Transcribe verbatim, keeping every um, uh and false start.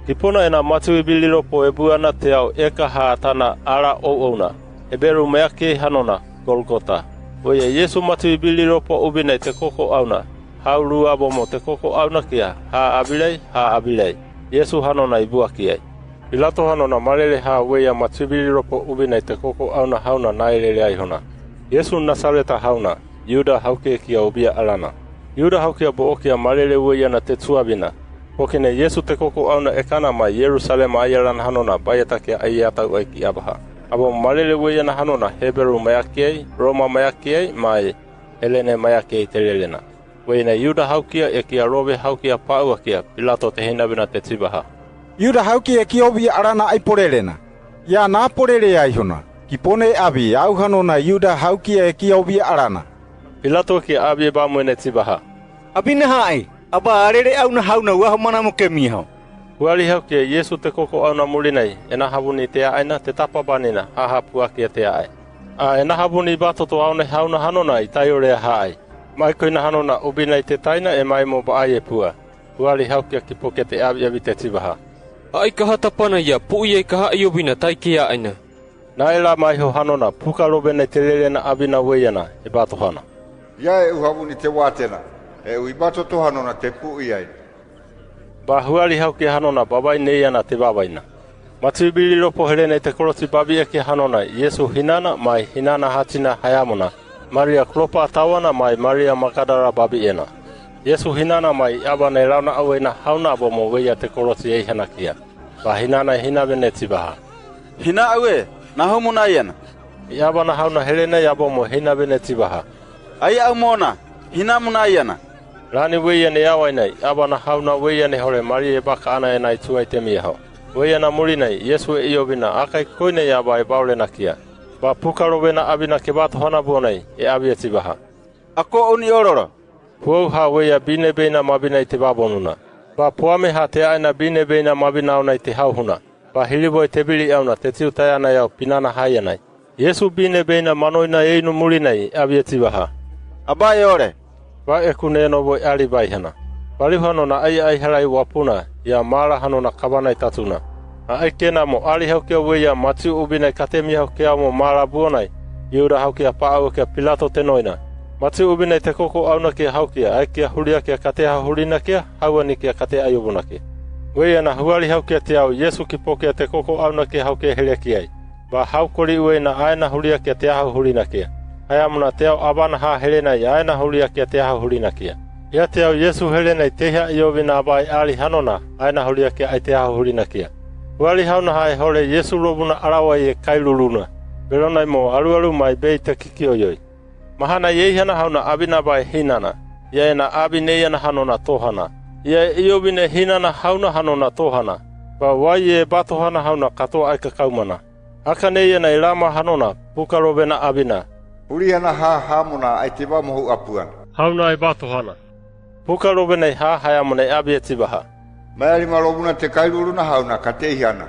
Kipona ena maciu i biliropo ebua na te au eka ha tana ala ououna. Heberu meaki ei hanona Golgota. Voia Yesu maciu i biliropo ubinai te koko auna. Hau lua bomo te koko auna kia, ha abilai, ha abilai. Yesu hanona i buakiai. Pilato hanona malele ha voia maciu i biliropo ubinai te koko auna hauna naelele aihona. Yesu Nasareta hauna. Yuda haukia kia obia alana. Yuda haukia bookia malele voia na te cuavina. Pokene Yesu te koko auna ekana mai Yerusalema aialana hanona baiata kia aiatau ai ki abaha. Abo malele voia na hanona Heberu meaki ei, Roma meaki ei, mai Helene meaki ei te lelena. Voia na Yuda haukia e kia Rove haukia paua kia Pilato te hinavena te cibaha. Yuda haukia kia obia alana ai polelena. Ia na polele aihona. Kipona e abi au hanona Yuda haukia e kia obia alana. Pilato kia abi e bamu ena cibaha. Abina hai, aba alele au na hau na uaho mana mo kemiho. Huali haukia Yesu te koko auna mulinai, ena havuni te aina, te tapa banina, aha puakia te ai. A ena havuni batoto auna hauna hanona i taiorea hai. Mai koina hanona ubinai te taina e mai mo baai e pua. Huali haukia kipokia te abi abi te cibaha. Ai kaha tapana ia, puia i kaha iobina tai ke aina. Naela maiho hanona, puka Rove na i te lelena abina voia na, e batohana. Ia e u havuni te watena, e u i batoto hanona te puia i. Ba huali haukia hanona babai neia na te babaina. Maciu i biliropo Helene i te koloci babi eki hanona, Yesu hinana, mai hinana hatina hayamuna. Maria Klopa tawana, mai Maria Makadara babi ena. Yesu hinana mai i aba na i launa au e na hauna abo mo voia te koloci eihana kia. Ba hinana i hinavena e cibaha. Hina au e, na homo na iana. I aba na hauna Helene i abo mo hinavena e cibaha. Ai au mo na, hina mo na iana. Lani voia na i awaina i aba na hauna voia na i hore Maria e baka ana ena i cuai te miaho. Voia na mulinai, Yesu e iobina, aka i koina i aba e baulena kia. Ba puka Rove na abina ke batohana bonai, e abi e cibaha. Ako uni ororo. Puou ha voia bine beina mabina i te babonuna. Ba puame ha te aina bine beina mabina auna i te hauhuna. Ba hili voi te bili auna te ciu tayana i au pinana haianai. Yesu bine beina manoina einu mulinai, abi e cibaha. Aba e ore. Ba eku neno voi ali baihana. Baliu hanona ai ai halai wapuna, ia mala hanona kabana i tatuna. A ai kena mo ali haukia voia maciu ubinai kate miaho ke au mo mala bonai. Yuda haukia paau kia Pilato te noina. Maciu ubinai te koko auna kia haukia, ai kia hulia kia kate hahulina kia, hauani kia kate aiobuna kia. Voia na huali haukia te au Yesu kipokia te koko auna kia haukia helekiai. Ba hau koli ue na aina hulia kia te hahulina kia. Hayamuna te au abana ha Helene i aina hulia kia te hahulina kia. Ia te au Yesu Helene i te ha iovina aba i ali hanona, aina hulia kia ai te hahulina kia. Huali hauna ha e hore Yesu lobuna alawa i e kailuluna. Belona i mo alualu mai bei te kikioioi. Mahana i eihana hauna abina ba e hinana. Ia ena abi neia na hanona tohana. Ia e iovina e hinana hauna hanona tohana. Ba wai e batohana hauna katoa ai kakaumana. Aka neia na i lama hanona, puka Rove na abina. Hulia na ha hamuna ai te ba mo hu apuan. Hauna e batohana. Puka Rove na i ha hayamuna i abi e cibaha. Mai ali ma lobuna te kailuluna hauna kate ihana.